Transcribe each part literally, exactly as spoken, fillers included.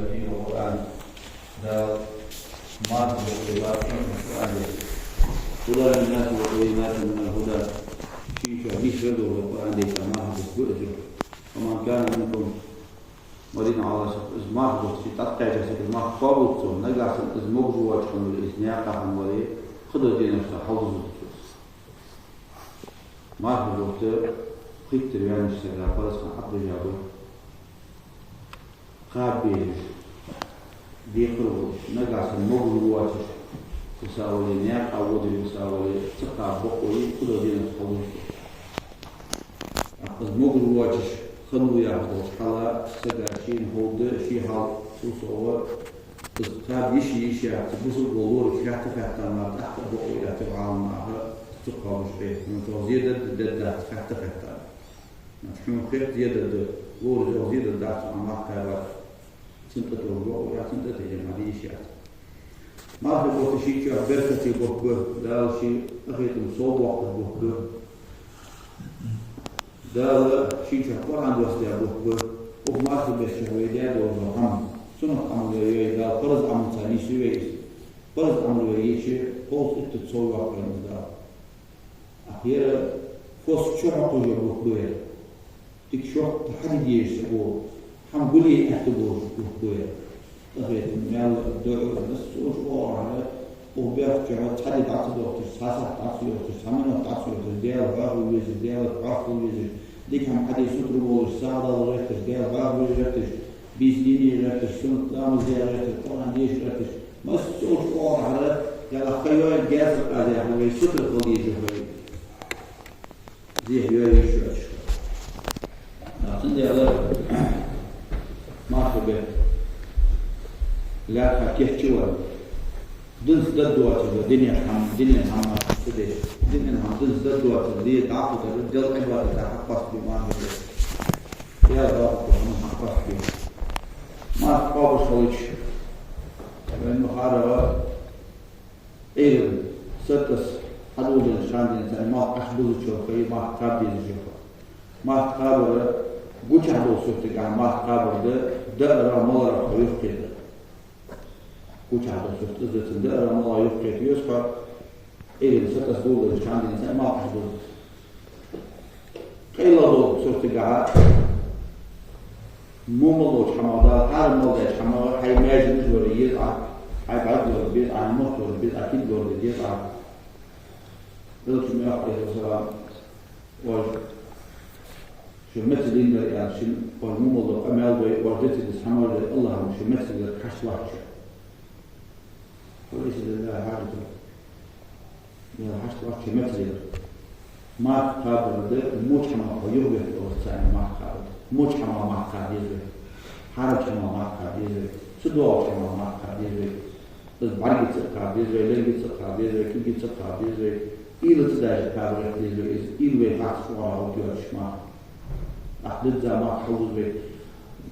في القرآن. Дала марха боху бакъ Къуръан деш. هدى للناس وبينات من الهدى. Шийна чу нийсвер долу Къуръан деш марха боху иза. فمن كان منكم مريضا أو على سفر. Иза марха боху, ший тӀаккхаьча саг марха кхобуц цо, нагахь санна иза могуш воцуш хинна вале, иза некъа хинна вале, кхыдолчу деношка хьалдузур ду цо. Марха боху пхийтта ваьнначу сага парз хан Ӏабдужабу. Кхаба безаш, декхар волуш, нагахь санна могуш воцуш висавале, некъа водуш висавале, ца кхаба бакъо йий, кхыдолчу деношка хьалдузур ду. Иза могуш воцуш хинна ву яхаш долчу хьала, сага шена ховда, шен хьал цул совгӀа, иза кхаба йиш йий, йиш яц, бусалба волчу лоруш хатта хаттар мара тӀаккха бакъо яц Ӏаламнаха, ца кхобуш хье, хьуна чӀогӀа зе дергда, дергдац хатта хаттар. Хьуна хетта зе дергда, лоруш чӀогӀа зе дергдац, амма кхаьбар цунна тӀе тӀе бакъо яц, цунна тӀе тӀе ма дийша яц. Мархий бутт шийчоьх беркате бутт бу, Дала ший къахетам сов боккхуш бутт бу. Дала шийчоьх Къуръан доссадаь бутт бу. Оха мархий беттачохь вай даь долу хӀума, суннат Ӏамал вай йой, Дала парз Ӏамалца нийсве вай иза. Парз Ӏамал вай йича, кхузткъа итт сов йоккху вайна Дала. Ахьера хӀост чу хьокхуш йолу бутт бу яра. Дика шортта хьаде дезаш ца боху, хьан гулъе аьтта болуш бутт бу яра. Къахетам, мел дуьхьал, массо а чӀогӀа хьара, оха бехк чохь цхьа де дӀа ца дохкуш, цхьа сахьт дӀа ца йохкуш, цхьа минот дӀа ца йохкуш, Дела хьоьхур везаш, Дела хьоьхур везаш, дика хьан хьаде сутара болуш, сагӀа дала гӀерташ, Дела хьоьхур везаш гӀерташ, бийса дийне гӀерташ, суннат ламаз де гӀерташ, Къуръан деша гӀерташ, массо а чӀогӀа хьара, Дела хайой герза къазехьа вай сутара хила дезаш вай. Дехьа йой йиш йоцуш. Цундела мархий бетта лаьтта кечвала, динца дан доцург, динан хӀама, динан хӀама ца деш, динан хӀама динца дан доцург, дӀахӀуттар, Делан Ӏибадатах хьакъост бе мархий бетта. Дела бакъ хӀума хьакъост бе. Марха кхобуш хилча, вайн мухӀарара Ӏуьйранна, сатас хьадоладелча хана денз царна малх Ӏаш бузучул тӀехьа марха кхаба дезаш ю. Марха кхабар гучахь долу суртагахь марха кхабар ду, даарах, маларах хьо юхакхета. Гучахь долу сурт иза ду, цунна даарах, маларах юхакхета веза хьо, Ӏуьйранна, сатас доладелча хана денз царна малх Ӏаш бузу. Къайла долу суртагахь, муха мел долчу хӀамах, Дала хьарам мел дечу хӀамах хьайн маьждигаш лорае еза Ӏа, хьайн бӀаьрг лорае беза Ӏа, хьайн мохк лорае беза Ӏа, кулг лорае деза Ӏа. Элчано аьлла, Ӏалайхи салам, оаш шун меца дин дар аьлла, шун оаш муха мел долу къамел дой, оаш деций деза хӀамаш дой, АллахӀа шун меца дин дар хьашт лахча. وليس لله حاجة. Дала хьашт лахча меца дин дар. Марха кхабар ду, моча хӀамах хьо юхабетта оцу царна марха кхабар ду. Моча хӀамах марха кхаба деза вай. Хьарамча хӀамах марха кхаба деза вай. Ца доагӀача хӀамах марха кхаба деза вай. Иза бӀаьргаца а кхаба деза вай, лергаца а кхаба деза вай, кулгаца а кхаба деза вай. Уйлаца даже кхаба гӀерта деза вай. Иза уйла вай хьаца чӀогӀа гӀо доьцуш марха. Ахь дизза марха хьалдуза вай.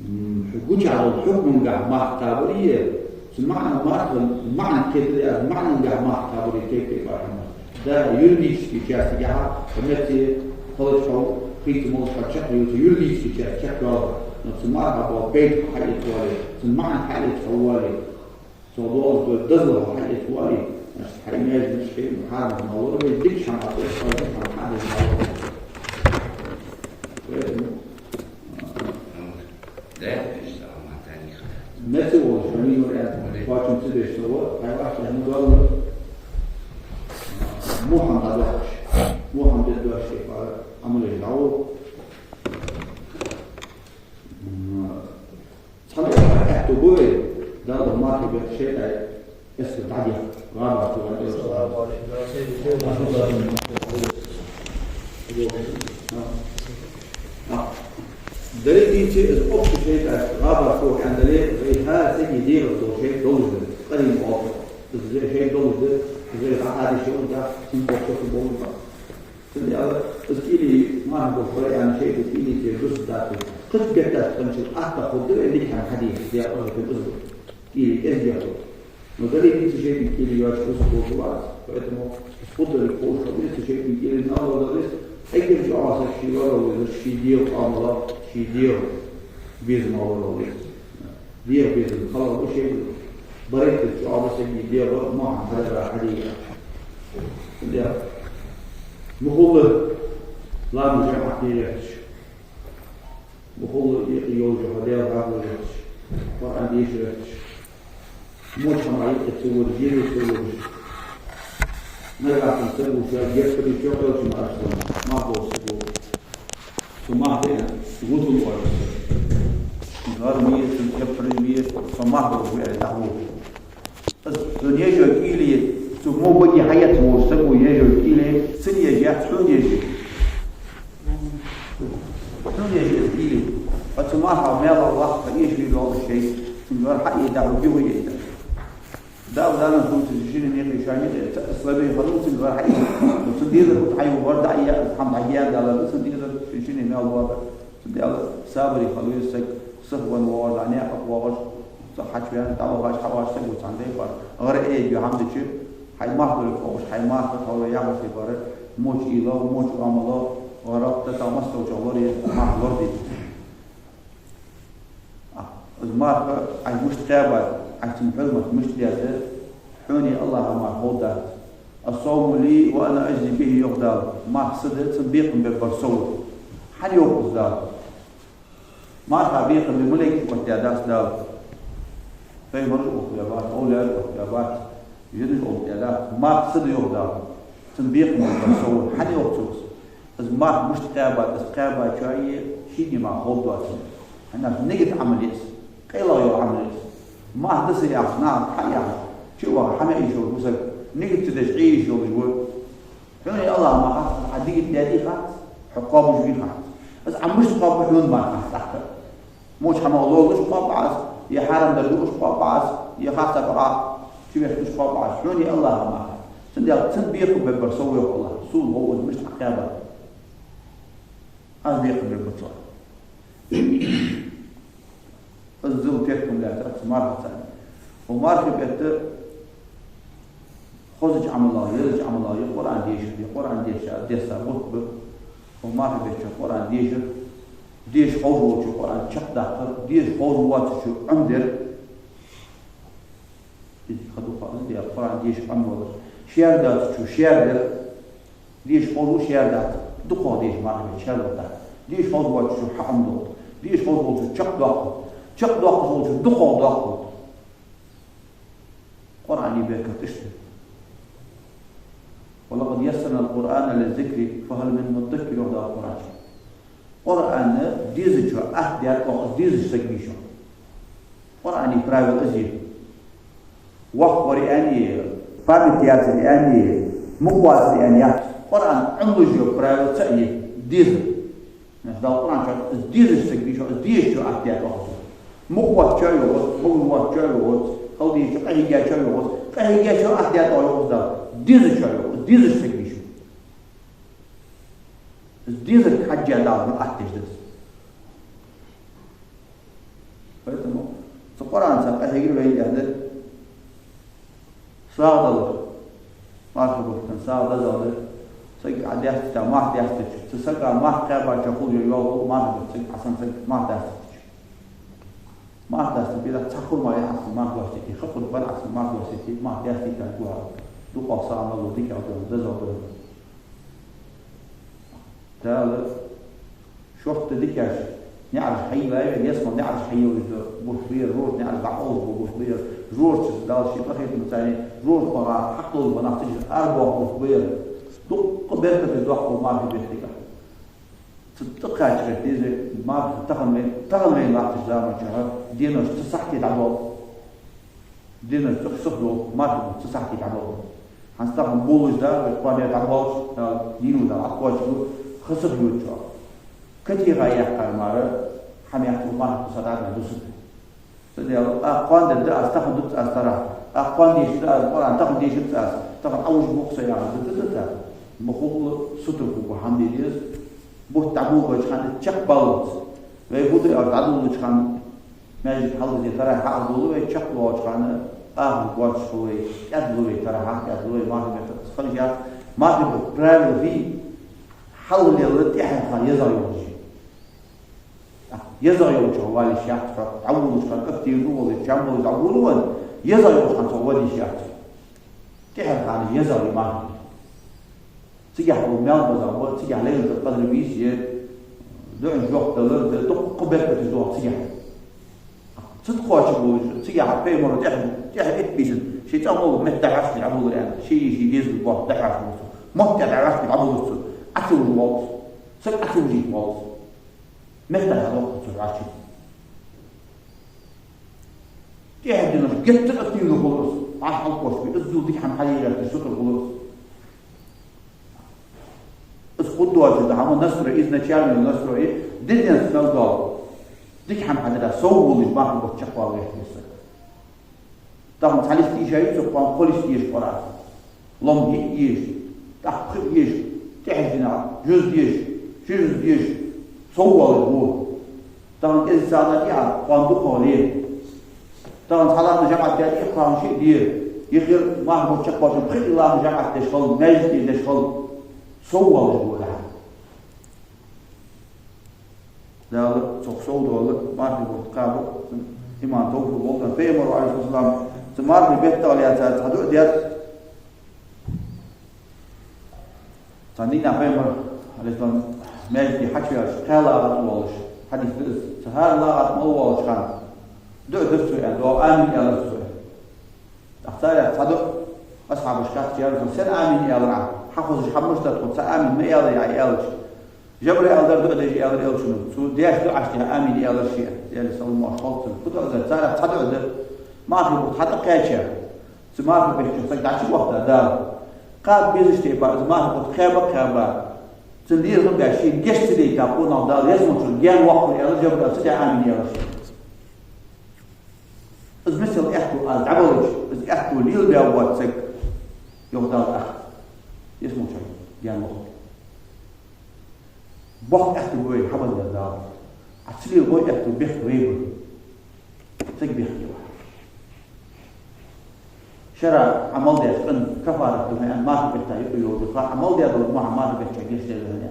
М, хьо гучахь долу хьукмангахь марха кхабар е, цу маӀан марха, маӀан кхетар яц, маӀанангахь марха кхабар е, тайп-тайпара хӀама. Да, юридически частьгахь, хьо меца хилча хьо, хийца молуш хьо чекхйолча, юридически часть чекхйоал. Но цу марха боху пайда хьаэца вале, цу маӀан хьаэца хьо вале. Цо долуш долу дозалла хьаэца вале, значит, хьайн маьждигаш хьерам, хьарам хӀума лорабе, дикачу хӀамах тӀе, хьарам хӀума хьадеш хьалора. Поэтому, а, меца волуш, хьо мила вариант, кхочун ца беш ца вара, хьайн вахча хӀума долла, мухьам дӀадохкуш, мухьам де дош, тӀаккха Ӏамале дӀаву. М, Цхьана аьтто бу вай, Далла мархий бетта шайтӀа эскар дӀадехка, гӀабар чу гӀан тӀе ваьлла. Дале дийци, иза общий шайтӀа, гӀабар чу гӀан дале, вай хӀара саги дегӀар долу шайтӀа долуш дара. Къарин оха. Иза шайтӀа долуш дара, иза гӀа хьадиш йолуш дара, синкъо чохь болуш дара. Цундела иза кӀийле марха боху вариант шайтӀа кӀийле тӀе дусса дац. Кхача бетташ кханчул атта хургда вай дика хӀама хьаде, я Аллах, иза бу. КӀийле эза яху. Но дале дийци шайтӀа кӀийле йоцуш дусса болу вац. Поэтому хургдале кхочуш хила веза шайтӀа кӀийле, налла вала веза. Эггара чӀоагӀа саг ший лорал веза, ший дегӀа къамала, ший дегӀа беза ма лорал веза. Дегӏа безам хала ва шоай, барайтта чӏоагӏа саги дегӏа мохьан хьадара хьадийа. Дегӏа. Мухулла ламаз жамаӏат де гӏерташ. Мухулла юкъе йолча хьа Дала хьахо гӏерташ. Къуръан деша гӏерташ. Моча хӏама юкъе ца вар, жире ца вар. Нагахьа санна ца гуш, герпари чокъел чу ма арслан. Ма бо ца гу. Цу махьа тӏа гутул оалаш. Гарми, цун кеприми, цу махьа ву аьле дӏахо. Аз цун ежо кӏийле, цу мо бади хьаэца волаш саг ва ежо кӏийле, цун ежа яц, хьона ежа. Хьона ежа кӏийле. А цу махьа мел вахта эшвий лола шоай, цун гар хьаэца дӏахо гугӏу эца. Дала, Дала сунца жине мехе шани, ца слабее хануцин вар хьай. Цу дезар хьай вар да я, хьам да я Дала, цу дезар жине мел вар. Цу Дала сабаре хало саг, сах ван вар да, некъа вагаш, ца хачвян, дала хаш, хаваш саг, цан дай бар. Гар э, ю хьам дичи, хьай махбар вагаш, хьай махбар хало ягаш бар. Мочи ила, мочи амала, гар та тамас то чалор, махлор ди. Из марха Ӏа мишта кхаьбад, Ӏа цун хьурмат мишта деза, хьоне Аллахӏа мара ховргдац. «الصوم لي وأنا أجزي به», йоах Дала. Марха са да, цун бекхам бергбар со ва. Хьан йоах из Дала? Марха бекхам бе малейкий оттадаьдац Дала. Пайхамараш оттадаьбац, овлияаш оттадаьбац, жинаш оттадаьдац. Марха са да, йоах Дала. Цун бекхам бергбар со ва. Хьан йоах цо из? Из марха мишта кхаьбад, из кхаьбачоа шийна мара ховргдоацаш. ХӀана аьлча нигат Ӏамал я из, къайлагӀа йола Ӏамал я из. Марха да са яхаш, наха хьаяхаш, чу а ваха хьама йиш йолаш ва саг, нигат ца деш Ӏе йиш йолаш ва. Хьона Аллахӏа мара хац, хьа нигат даьдий хац, хьо кхоабаш вий хац. Из Ӏа мишта кхоаб хьона мара хац тӀаккха. Моча хӀамах ловлаш кхоаб Ӏа из, е хьарам дар дуаш кхоаб Ӏа из, е харцахьа бакъахьа чувехкаш кхоаб Ӏа из, хьона Аллахӏа мара. Цудухьа цун бекхам бергбар со ва, йоах Аллахӏа, сона хов из мишта Ӏа кхаьбад. Аз бекхам бергба цох. Из зул теркам лаьцар цу мархаца. Укх мархий бетта хозача Ӏамалех, езача Ӏамалех я Къуръан дешар, я Къуръан деша, деса бутт ба. Укх мархий бетта Къуръан дешар, деша ховш волчо Къуръан чакхдаккхар, деша ховш воацачо Ӏомадар. Из ха дукха из де, Къуръан деша Ӏомавалар. Шаьра доацачо шаьра дар, деша ховш вола шаьра дац. ДукхагӀа деша мархий бетта шаьра дац. Деша ховш воацачо хьаӀомадолда. Деша ховш волчо чакхдоаккхалда. Чакхдоаккхаш волчо дукхагӀа доаккхалда. Къуръана беркат иштта да. «ولقد يسرنا القرآن للذكر فهل من مدكر», йоах Дала Къуръан чу. Къуръан дезачоа атта даьд оаха, из дезаш саг вий шоана. Къуръана правила из я. Воккха вар аьнна я, память яцар аьнна я, мукъа вацар аьнна яц. Къуръан Ӏомалуш йола правила цаӀ я, дезар. Значит, Дала Къуръан чу из дезаш саг вий шоана, из дезачоа атта даьд оаха из. Мукъа воацачоа йоах из, могаш воацачоа йоах из, хала дезачоа, къахьийгачоа йоах из, къахьийгачоа атта даьд оаха, йоах из Дала. Дезачоа йоах из, дезаш саг вий шоана. Из дезарга хьежжа Дала атта деш да из. Поэтому цу Къуръанца къахьегар вайна аьнна да сагӀа далар. Мархий бутт тӀа сагӀа дазалар. Сага Ӏа даьстийта марха даьстача, цу сага марха кхаьбача хул йола йоал хул мархий бетта сага, Ӏа санна сага марха даьстийта. Марха даьстийта, бирах цхьа хурма яхь Ӏа санна марха даьстийта, хакъур бар Ӏа санна марха даьстийта, марха даьстийта гуа. ДукхагӀа сагӀа мел лу дикагӀа да, дазал да. Дала шортта дикаш, наӀараш хьайийлай вай, ялсмала наӀараш хьайийлай вай, бутт бер, жожагӀате наӀараш дӀакъовлаш бола бутт бер, жожагӀатех Дала ший къахетамца царна жожагӀате багӀа хьакъ долаш бола нах цигара арабоаха бутт бер. Дукха беркате доаккхал мархий беттага. Цу тӀакхаьчача деза марха тахан вай, тахан вай латтача заман чухь денош цу сахьте дӀадоал. Денош цу сахьте дӀадоал, мархий бутт цу сахьте дӀадоал. ХӀанз тахан болаш да, вай кхоане дӀабоалаш, дийнахьа да, Ӏокхоачаргва ха сиха йодача. КатегӀа яьккхар мара, хьа мехка мархий бутт са дӀадоал дусаргда. Цудухьа, а, кхоана дергда аз, тахан дувц аз тарахь. А, кхоана дешаргда аз Къуръан, тахан дешаргдац аз. Тахан Ӏовужаргва-кх со яхаш да, да, да, да. Мухулла сутара хургва хӀама де деза. Бутт дӀаболабеча хана чакхбаллалца. Вай фу ду аьлча, дӀадолалуча хана маьждиг хьалдазе тарахь хьахдоал вай, чакхдоалача хана ахарг боацаш хул вай, кӀаьдлу вай, тарахь кӀаьдлу вай, мархий бетта хоза яц, мархий бетта правила фий, хьалхалелла тӀехьенна езагӀа йолаш я. ЕзагӀа йолча хана вала йиш яц хьо, дӀаволалуш хана, активно волаш, чам волаш дӀаволавенна, езагӀа йолча хана цо вала йиш яц. ТӀехьара хана езагӀа я мархий. Цигахь ва маьл база ба, цигахь Лайлатуль-Къадр вийс я, дуӀан жоп далар да, дукха беркаташ доагӀа цигахь. Цу тӀа кхоачаш волаш, цигахь пайхамара тӀехьа, тӀехьа итт бийсан, ший цӀагӀа метта дӀахьош дӀаболар аьнна, ший, ший дезал боху дӀахьош волча. Мотт тӀа дӀахьош дӀаболар цо, Ӏа ца вужа волча. Саг Ӏа ца вужийта волча. Метта хьалокху цо хьоачий. ТӀехьа динарш геттара активно хулар из. Ӏаш хьалкхош бе, иззул дика хӀама хьалъяьхача сутара хулар из. Из хӀуддоацаш да хӀама настрой, изначальный настрой, диденца мел дола. Дика хӀама хьадара, сов волаш мархий бутт чакхвала вехкеса. Тахан цхьа лист тийша ю цо, кхоана кхо лист еша Къуръан. Лом диъ еша, тӀаккха пхиъ еша, тӀехьа дийнахьа жуз деша, ши жуз деша, сов волаш ва. Тахан кӀезига сагӀа тӀехьа кхоана дукхагӀа ле. Тахан цхьа ламаз жамаӀат даьд, кхоана шиъ де. Йихир мархий бутт чакхвоалача пхи ламаз жамаӀат деш хила, маьждиге деш хила, сов волаш ва. Дала цох сов дола мархий бутт кхаба иман, товфикъ лолда. Пайхамара, Ӏалайхи салам, цу мархий бетта лаьца цхьа дуӀа даьд. Цхьан дийнахьа пайхамар, Ӏалайхи салам, маьждиге хьачуваьлча, кхаь лагӀа тӀа волаш, хьадис да из, цу хӀара лагӀа тӀа мел волча хана дуӀа дир цо аьнна, дуӀа амин аьлар цо аьнна. ТӀаккха царех цхьа дуӀа асхьабаша хаьттача, я Расулаллахь, сен амин аьлар Ӏа? Хьахозаш хӀама мишта да тхона, цхьа амин ма аьларий Ӏа аьлча. Жабраил дар дуӀа деш аьлар элчано, цо деш дуӀашта тӀехьа амин аьлар ше, Даьла салам-моаршал хилда цунна. Фу дуӀа да? Царех цхьа дуӀа да. Мархий бутт хьатӀакхаьча, цу мархий бетта чу саг дӀачувахийта Дала, кхаба безача тайпара из мархий бутт кхаьба а кхаьба, цун лерхӀам беш, шийна гешт ца дайта къонах Дала ялсмалчура гаьна воаккхар аьлар Жабраила, цу тӀехьа амин аьлар ше. Из мисал аьттув аз дӀабалча, из аьттув лелабаь воаца саг, йоах Дала, тӀаккха ялсмалчура гаьна вахар. Боккха аьттув ба вай хьабалар Дала. Ӏа ца лелабой аьттув бехк вай ба. Саг бехке ва. Шера Ӏа мел даьча къина кафарат да хьона, мархий бетта юкъе йолаш да, Ӏа мел даь дола мо хӀама мархий бетта гешт даьд хьона.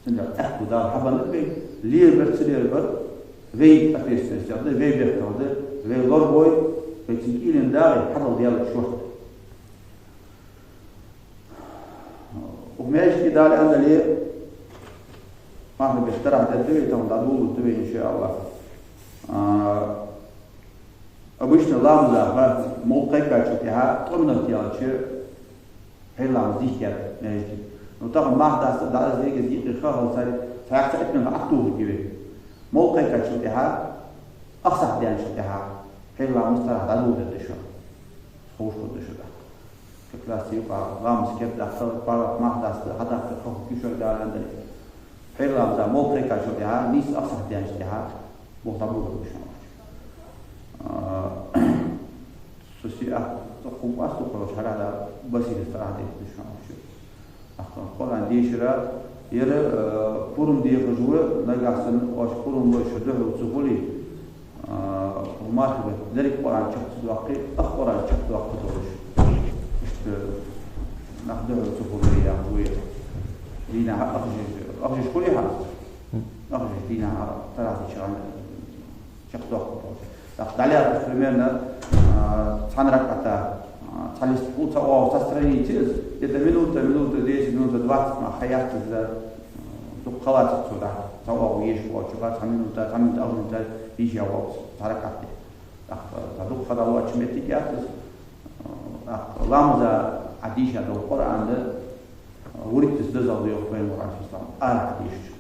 Цундела аьттув Дала хьабеннаб вай, лелабар, ца лелабар вай ответственность да, вай бехк да, вай лорабой, вай цун кӀийлен дагӀе хьадала Даьла шорта. Укх маьждиге Дала аьнна дале, мархий бетта тарахь дергда вай, тахан дӀадолалургда вай, иншааллахӀ. А, обычно ламаза ха, молла кхайкачул тӀехьа ткъо минот яьлча, пхьера ламаз дийхкар маьждиге. Ну, тахан марха даста дӀа из вега из дийкъе ха хала цари, цхьаькха цхьа итт минот Ӏотохаргья вай. Молла кхайкачул тӀехьа, ах сахьат даьнначул тӀехьа, пхьера ламаз тарахь дӀадоладергда шоана. Ховш хургда шо тӀаккха. Как раз цу юкъа ламаз кердадаккха, паргӀата марха даста хьадаккха, ха хургья шуга Дала аьнна дале. Пхьера ламаза молла кхайкачул тӀехьа, нийсса ах сахьат даьнначул тӀехьа, болх дӀаболалургба шоана. А, со се а, тӀаккха хӀама къаста, короче, хӀара да басилис тарахь дайтаргда шоана. ТӀаккха Къуръан дешара, яра, э, пурам дехаш ва, нагахь санна оаш пурам лой, шо духьал ца хуле, э, мархий бетта деррига Къуръан чакх ца доаккхе, ах Къуръан чакхдоаккхаргдолаш. Иштта нах духьал ца хуле яхаш ва. Дийнахьа ах жиж, ах жиж хуле хьа? Ах жиж дийнахьа тарахь дича хана чакхдоаккхаргдолаш. ТӀаккха дӀалаьрхӀача примерно, а, цхьан ракаӀата, а, цхьа лист хул, цхьа оагӀув, цхьа страница из, где-то минута, минута десять, минута двадцать мара хьаяц из, а, дукха хилац цо дӀа, цхьа оагӀув еш воацача, цхьа минута, цхьа минута, ах минута дийша воац цхьа ракаӀат. ТӀаккха цхьа дукха хьадоалача моттиг яц из, а, тӀаккха ламаза Ӏа дийша дола Къуръан да, а, вурийтта дезагӀа да, йоах пайхамара, Ӏалайхи салам, ара Ӏа дешача.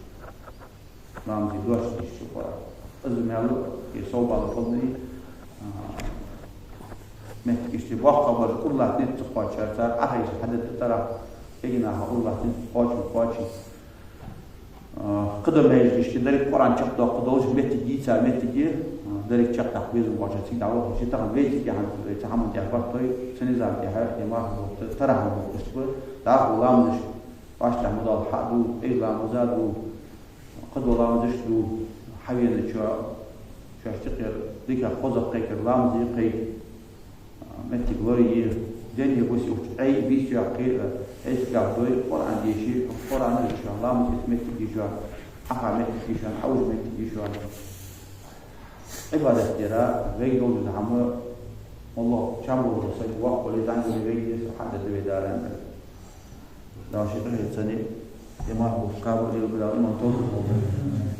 Ламазе дош дийшача Къуръан. Из мел е совбала фадли, а, моттигашта боккхагӀбараш ура латтанза ца кхоачар, цар Ӏохайша хьадергда тарахь, эггара хьалха ура латтанза кхоачам кхоаче. А, кхыдола маьждигашка деррига Къуръан чакхдоаккхаргдолаш моттиг йийца моттиге, а, деррига чакхдаккха безам боацар цига дӀавахача, тахан вай цига хьанца вай цу хӀаман тӀехьа барт той, цу низам тӀехьа, е мархий бутт, тарахьа бутт, иштта ба, дӀахо ламазаш, вӀаштӀехьа ма доалла хьа а ду, эггара ламаза а ду, кхыдола ламазаш а ду, хьавенача, шоашта юкъера дика хоза кхайкар, ламазе кхайка, а, моттиг лорае, Ден я бус ухча Ӏай бийса йоаккхе, эскар дой, Къуръан деше, Къуръан дешан, ламаз эца моттиг йоаккхе, Ӏаха моттиг йоаккхе, Ӏовужа моттиг йоаккхе. Ӏибадат дера, вайга долча хӀама, Аллахӏ чам болча саг воккха вале, зӀамига вале, вайга деза хьадада вай Дала аьнна. Дала ший къахетамца, иман болаш кхабар лелабе Дала, иман, товфикъ лолда.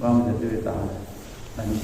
Ламаз де вай тӀехьа. Амин.